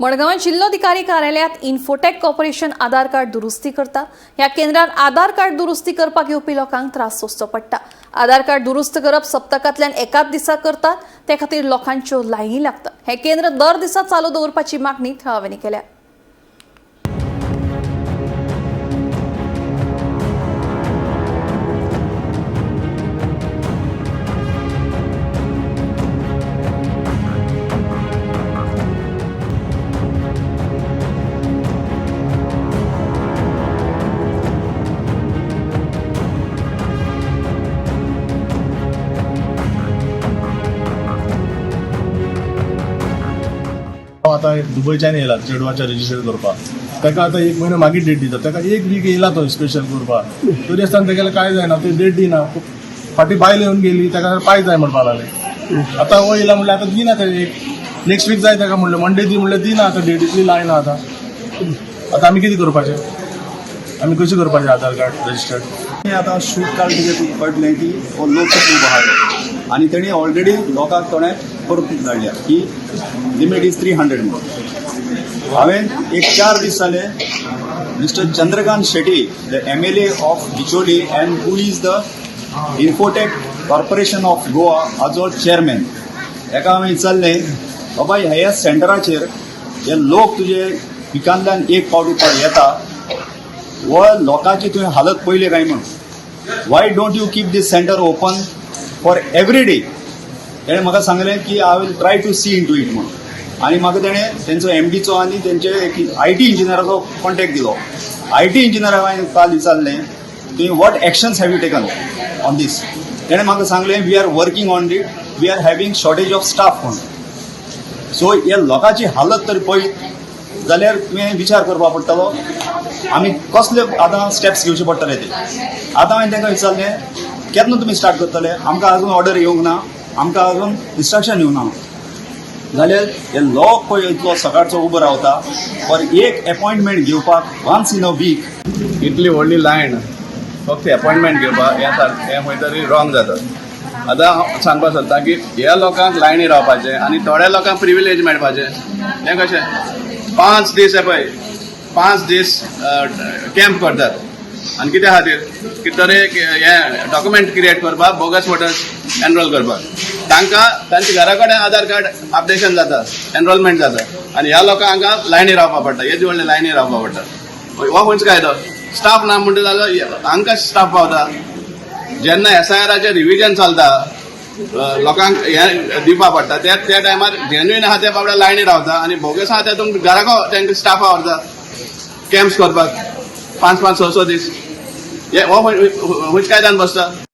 मडगांव जिल्लोधिकारी कार्यालयात infotech corporation आधार card दुरुस्ती करता. ह्या केंद्रात आधार कार्ड दुरुस्ती करपाक येवपी लोकांक त्रास सोंसचो पडटा. आधार कार्ड दुरुस्त करप सप्तकांतल्यान एकाच दिसा करतात, ते खातीर लोकांच्यो लायनी लागतात. हे केंद्र दर दिसा चालू दवरपाची मागणी थळाव्यांनी केल्या. हांव आतां दुबयच्यान येयला चेडवाच्या रजिस्टर करपाक. ताका आतां एक म्हयनो मागीर डेट दिता. ताका एक वीक येयला तो स्पेशल करपाक, तरी आसतना तेगेलें कांय जायना, ते डेट दिना. फाटीं बायल येवन गेली, ताका पांय जाय म्हणपाक लागले. आतां हो येयला म्हणल्यार आतां दिना ते, एक नेक्स्ट वीक जाय ताका म्हणलें, मंडे दी म्हणलें, दिना. आतां डेट इतली लायना. आतां आतां आमी कितें करपाचें? आमी कशें करपाचें आधार कार्ड रजिस्टर्ड? आतां शूट कार्ड तुजें कळटलें की हो लोक खूब आहा आनी तेणी ऑलरेडी लोकांक कोणें परत धाडल्या की लिमीट is 300 म्हणून. हांवें एक 4 दीस जाले Mister Chandrakant Shetty, the MLA of Bicholim and who is the Infotech Corporation of Goa हाजो चेअरमॅन, ताका हांवें विचारलें, बाबा, ह्या सेंटराचेर हे लोक तुजे विकांतल्यान एक फावटी पण येता व लोकांची तुवें हालत पळयली काय म्हणून, why don't you keep this center open for every day? तेणें म्हाका सांगलें की I will try to see into it म्हणून. आनी म्हाका तेणें तेंचो एमडीचो आनी तेंचे एक IT इंजिनियराचो कॉन्टेक्ट दिलो. IT इंजिनियराक हांवें काल विचारलें, तुवें what actions have you taken on this? तेणें म्हाका सांगलें, we are working on it, we are having shortage of staff म्हणून. सो हे लोकांची हालत तर पळयत जाल्यार तुवें विचार करपा पडटलो आमी कसले आतां स्टेप्स घेवचे पडटले ते. आतां हांवें तांकां विचारलें, केन्ना तुमी स्टार्ट करतले? आमकां अजून ऑर्डर येवंक ना, आमकां अजून इन्स्ट्रक्शन येवंक ना. जाल्यार हे लोक पळय इतलो सकाळचो उबो रावता फॉर एक एपॉयंटमेंट घेवपाक वन्स इन अ वीक. इतली व्हडली लायन फक्त अपॉयंटमेंट घेवपाक, हें सारकें हें खंय तरी रॉंग जाता. आतां हांव सांगपाक सोदता की ह्या लोकांक लायनी रावपाचें आनी थोड्या लोकांक प्रिविलेज मेळपाचें, हें कशें? 5 दीस, हे पळय, 5 दीस कॅम्प करतात आनी कित्या खातीर? की तरे हें डॉक्युमेंट क्रिएट करपाक, बोगस वोटर्स एनरोल करपाक. तांकां तांच्या घरा कडेन आधार कार्ड अपडेशन जाता, एनरोलमेंट जाता आनी ह्या लोकांक हांगा लायनी रावपाक पडटा, हेच व्हडले लायनी रावपाक पडटा. हो खंयचो कायदो? स्टाफ ना म्हणटा जाल्यार हांकां स्टाफ पावता. जेन्ना एसआयआराचें रिविजन चलता, लोकांक हें दिवपा पडटा, त्या त्या टायमार जेन्युइन आहा ते बाबड्या लायनी रावता आनी बोगस आहा ते तुमकां घराको तांकां स्टाफा व्हरता कॅम्प्स करपाक 5-5, 6-6 दीस. हे हो खंयच्या कायद्यान बसता?